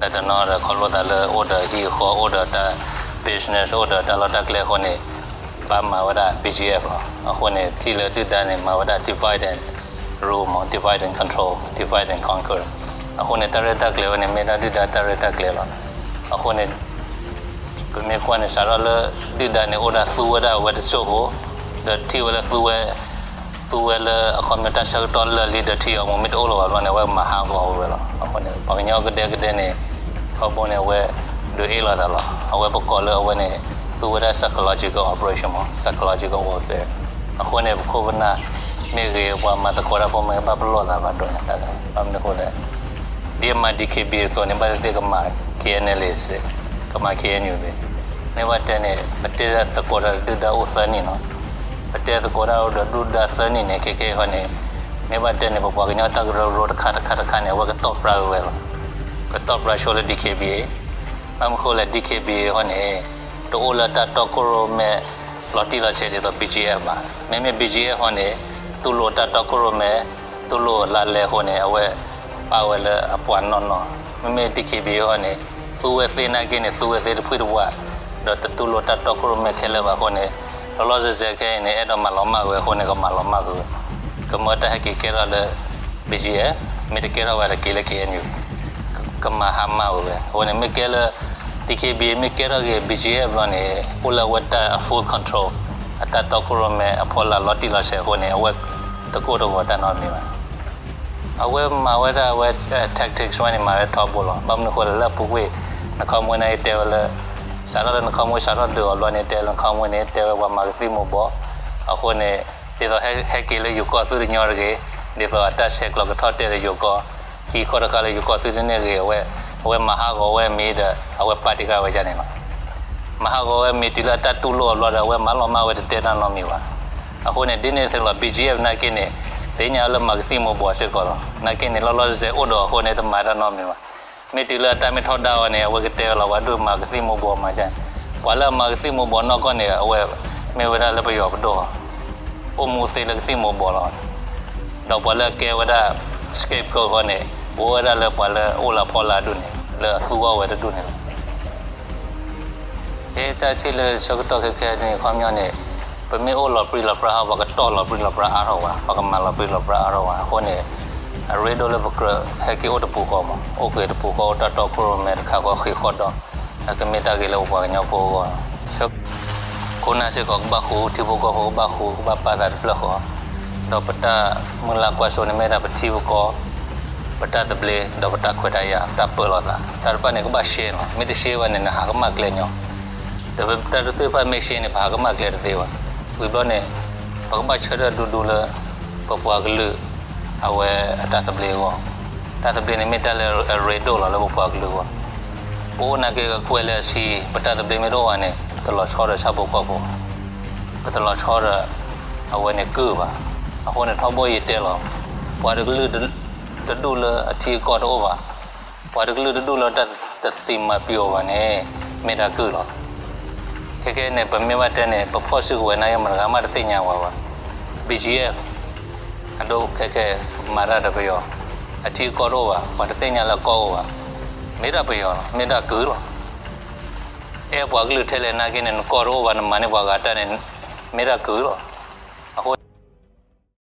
တနီၤဒီး ခီဖျိသးလၢအိၣ်ဒီးဟံၣ်ဃီ အိၣ်ဒီးတၢ် business အိၣ်ဒီးတၢ်လီၢ်တၢ်ကျဲအဃိန့ၣ် ဘၣ်မၤဝဲဒၣ် B G F လီၤ. အဃိန့ၣ် ထံၣ်လၢဒုၣ်ဒါန့ၣ် မၤဝဲဒၣ် divide and rule မး divide and control, divide and conquer. အဃိန့ၣ် တၢ်ရဲၣ်တၢ်ကျဲၤဝဲန့ၣ် မ့ၢ်ဒၣ်ဒုၣ်ဒါတၢ်ရဲၣ်တၢ်ကျဲၤလီၤ. အဃိန့ၣ် ပမ့ၢ်ကွၢ်န့ၣ် စးထီၣ်လၢ ဒုၣ်ဒါန့ၣ် အိၣ်ဒၣ်သူဝဲဒၣ်အဝဲတစိၢ်ဖိ, ဒီးထံၣ်ဝဲလၢသူဝဲ သူဝဲလၢအခီပညီတၢ်ဆၢကတီၢ်လၢာ်လံ ဒီးထံအီမူၤမ့ၢ်တအိၣ်လၢၤဘၣ်ဘျီန့ၣ် အဝဲမၤဟးဂီၤဝဲလီၤ. အဃိန့ၣ် ပှၤကညီကဒဲကဒဲန့ၣ် ထီဘိန့ၣ် အဝဲဒုးအ့ၣ်လိာ်သးလီၤ. အဝဲပကိးလၢအဝဲန့ၣ် သူဝဲဒၣ် psychological operation မး psychological warfare. အဃိန့ၣ် ပခိၣ်ပနၢ်မ့ၢ်ဂ့ၤ ပှၤမၤသကိးတၢ်ဖိမ့ၢ်ဂ့ၤ ဘၣ်ပလီၢ်သးဘၣ်ဒိၣ်ညါတၢ်ဂၤ ဘၣ်မနုၤအဃိလဲၣ် ဒ်အမၤ D K B A အသိးန့ၣ် ဘၣ်သ့ၣ်သ့ၣ်ကမၤ K N L A စ့ၢ်, ကမၤ K N U သ့ၣ်. မ့ၢ်ဘၣ်တဲန့ၣ် ပတဲသကိးတၢ်ဒီးဒုၣ်ဒါအိၣ်သၢနံၣ်နီၤ. ပတဲသကိးတၢ်ဒီးဒုၣ်ဒါသၢနံၣ်န့ၣ် ခဲခဲအံၤန့ၣ် မ့ၢ်ဘၣ်တဲန့ၣ် ပပှၤကညီတၢ်ကရၢကရိတခါတခါတခါန့ၣ် အဝဲကတီၢ်ပြၢက့ၤဝဲလီၤ. ကတီၢ်ပြၢဆိလၢ D K B A, ဘၣ်မနုၤအဃိလဲၣ် D K B A အဃိန့ၣ် တအိၣ်လၢတၢ်တီခိၣ်ရိၣ်မဲ လီၤတံၢ်လီၤဆဲးဒ်သိး B G F ဘၣ်. မ့မ့ၢ် B G F အဃိန့ၣ် တူၢ်လိာ်တၢ်တီခိၣ်ရိၣ်မဲ တူၢ်လိာ်လါလဲအဃိန့ၣ် အဝဲပာ်ဝဲလၢအပှၤနီၢ်နီၢ်. မ့မ့ၢ် D K B A အဃိန့ၣ် သူဝဲသ့နာ်က့န့ၣ် သူဝဲသ့တဖုတဝး ဒီးတတူၢ်လိာ်တၢ်တီခိၣ်ရိၣ်မဲခဲလၢာ်ဘၣ်အဃိန့ၣ် လီၤလီၤဆဲးဆဲးခဲအံၤန့ၣ် အဲၣ်ဒိးမၤလီၤမၢ်ကွံာ်အဃိန့ၣ် ကမၤလီၤမၢ်ကွံာ်ဝဲ, ကမၢတၢ်ဟဲက့ၤကဲထီၣ်လၢ B G F, မ့ၢ်တကဲထီၣ်ဘၣ်ဒီးက့ၤလၢ K N U, ကမၤဟါမၢ်ဝဲဝဲ. အဃိန့ၣ် မ့ၢ်ကဲလၢ D K B A မ့ၢ်ကဲထီၣ်က့ၤ B G F ဘျီန့ၣ် အိၣ်လၢအဝဲတၢ် full control, အတၢ်တီခိၣ်ရိၣ်မဲအဖီလာ်လီၤတံၢ်လီၤဆဲးအဃိန့ၣ် အဝဲတကိၢ်တဂီၤတၢ်နီတမံၤဘၣ်. အဝဲမၤဝဲဒၣ်အဝဲ tactics ဝဲန့ၣ် မၤဝဲထီဘိလီၤ. ဘၣ်မနုၤအဃိလဲၣ် လၢအပူၤကွံာ် နခီမူနၢ်က့တဲဝဲလၢ စးထီၣ်လၢနခီမူစးထီၣ်ဒုးအီၤဘျီန့ၣ် တဲလၢနခီမူန့ၣ် တဲဝဲပှၤမၤကသံၣ်မူၤဘှီး, အဃိန့ၣ် ဒ်သိးဟဲက့ၤလၢယိၤကီၢ်သုတညီတဂ့ၤ, ဒ်သိးအတၢ်ဆဲးကျိးကထီၣ်တဲာ်ဒီးယိၤကီၢ်, ဟံၣ်ဃီတခါလၢယိၤကီၢ်သုတန့ၢ်ဂ့ၤ, အဝဲ အဝဲမၤဟးဂီၤဝဲအမံၤဒီး အဝဲပာ်တ့ၢ်ဃာ်ဝဲဒ်န့ၣ်လီၤ. မၤဟးဂီၤဝဲအမံၤတုၤလၢအတၢ်တူၢ်လိာ်အဘျီဒီး အဝဲမၤလီၤမၢ်ဝဲတတဲတၢ်နီတမံၤဘၣ်. အဃိန့ၣ် ဒ်န့ၣ်အသိးလီၤ B G F နာ်က့န့ၣ် သ့ၣ်ညါလၢမၤကသံၣ်မူၤဘှီးစ့ၢ်ကီးလီၤ. နာ်က့န့ၣ် လီၤလီၤဆဲးဆဲးအိၣ်ဒီးအဃိန့ၣ် တမၤတၢ်နီတမံၤဘၣ်. မ့ၢ်တုၤလၢအတၢ်မ့ၢ်ထီဒါအီၤန့ၣ် အဝဲကတဲဝဲလီၤ ပှၤဒုးမၤကသံၣ်မူၤဘှီးမၤက, ပှၤလၢအမၤကသံၣ်မူၤဘှီးနီၢ်ကီၢ်န့ၣ် အဝဲမ့ၢ်ဝဲဒၣ်လၢပယီၤပဒိၣ်လီၤ. အိၣ်မူသ့လၢကသံၣ်မူၤဘှီးလီၤ. ဒီးပှၤလၢအကဲဝဲဒၣ် scapegoat ဃီန့ၣ် အိၣ်ဝဲဒၣ်လၢပှၤလၢအိၣ်လၢအဖီလာ်ဒိၣ်န့ၣ် လၢအသူအီၤဝဲတဒူၣ်န့ၣ်လီၤ. ကဲတၢ်ထံၣ်လၢဆၢကတီၢ်ခဲခဲန့ၣ် ခီပညီန့ၣ် ပမ့ၢ်အိၣ်လီၤပြံလီၤပြါဟီ ပှၤကတီၢ်လီၤပြံလီၤပြါအါထီၣ်ဝဲ, ပှၤကမၤလီၤပြံလီၤပြါအါထီၣ်ဝဲအဃိန့ၣ် အရ့ဒိၣ်လၢပကြၢးဟဲက့ၤအိၣ်တပူၤဃီမး, အိၣ်ဃ့ၢ်တပူၤဃီ အိၣ်တၢ်တီခိၣ်ရိၣ်မဲတခါဃီဃ့ၢ်ဃီဒီး ကမ့ၢ်တၢ်ဂ့ၤလၢပပှၤကညီဖိအဂီၢ်လီၤ. ခိၣ်နၢ်စ့ၢ်ကီးကဘၣ်ဃူ, ထံဖိကီၢ်ဖိကဘၣ်ဃူ, ကဘၣ်ပာ်သးတဖျၢၣ်ဃီ, ဒီးပတၢ်မုၢ်လၢ်ကွၢ်စိန့ၣ်မ့ၢ်ဒၣ်ပထံပကီၢ်, ပတၢ်သဘျ့, ဒီးပတၢ်ခွဲးတၢ်ယာ်, ပတၢ်ပၢလီၤသး, တၢ်တဖၣ်န့ၣ် ကဘၣ်ရှဲနီၤ, မ့ၢ်တရှဲဘၣ်န့ၣ် နဟးကမၣ်ကျဲညီ, ဒီးပတၢ်တသ့ၣ်တဖၣ်မ့ၢ်ရှဲန့ၣ် ပဟးကမၣ်ကျဲတသ့ဘၣ်. ဝံၤဘျီန့ၣ် ပကဘၣ်ဆၢထၢၣ်ဒူဒူလၢ ပပှၤကလုာ် အဝဲအတၢ်သဘျ့အဂီၢ်, တၢ်သဘျ့န့ၣ်မ့ၢ်တၢ်လၢအရ့ဒိၣ်လီၤလၢပပှၤကလုာ်အဂီၢ်, ပအိၣ်နာ်က့ကကွဲးလၢအဆံး, ပတၢ်သဘျ့မ့ၢ်တအိၣ်ဘၣ်န့ၣ် ပတလီၤဆီဒီးဆၣ်ဖိကီၢ်ဖိ, ပတလီၤဆီဒီး အဝဲန့ၣ်ကုၢ်ဘၣ်. အဃိန့ၣ်ထီဘိယတဲလီၤ, ပှၤတကလုာ်တဒူၣ်လၢအထံအကီၢ်တအိၣ်ဘၣ်, ပှၤတကလုာ်တဒူၣ်လၢတၢ်တသံးမၤပျီၤဘၣ်န့ၣ် မ့ၢ်တၢ်ကုၢ်လီၤ. ခဲခဲန့ၣ် ပမ့ၢ်ဘၣ်တဲန့ၣ် ပဖီၣ်စုကဝဲၤနာ်က့ မတၤဂၤမးတသ့ၣ်ညါဝဲဘၣ်. B G F အဒိခဲခဲ မၤတၢ်ဒီးပယီၤ, အထံအကီၢ်တအိၣ်ဘၣ်, ပှၤတသ့ၣ်ညါလၢအကီၢ်အိၣ်ဘၣ်, မ့ၢ်ဒၣ်ပယီၤလီၤ, မ့ၢ်ဒၣ်ကုၢ်လီၤ. အဲၣ်ပှၤကလုာ်ထဲလဲၣ်နာ်က့န့ၣ် နကီၢ်တအိၣ်ဘၣ် နမၤန့ၢ်ပှၤဂၤတၢ်န့ၣ် မ့ၢ်ဒၣ်ကုၢ်လီၤ.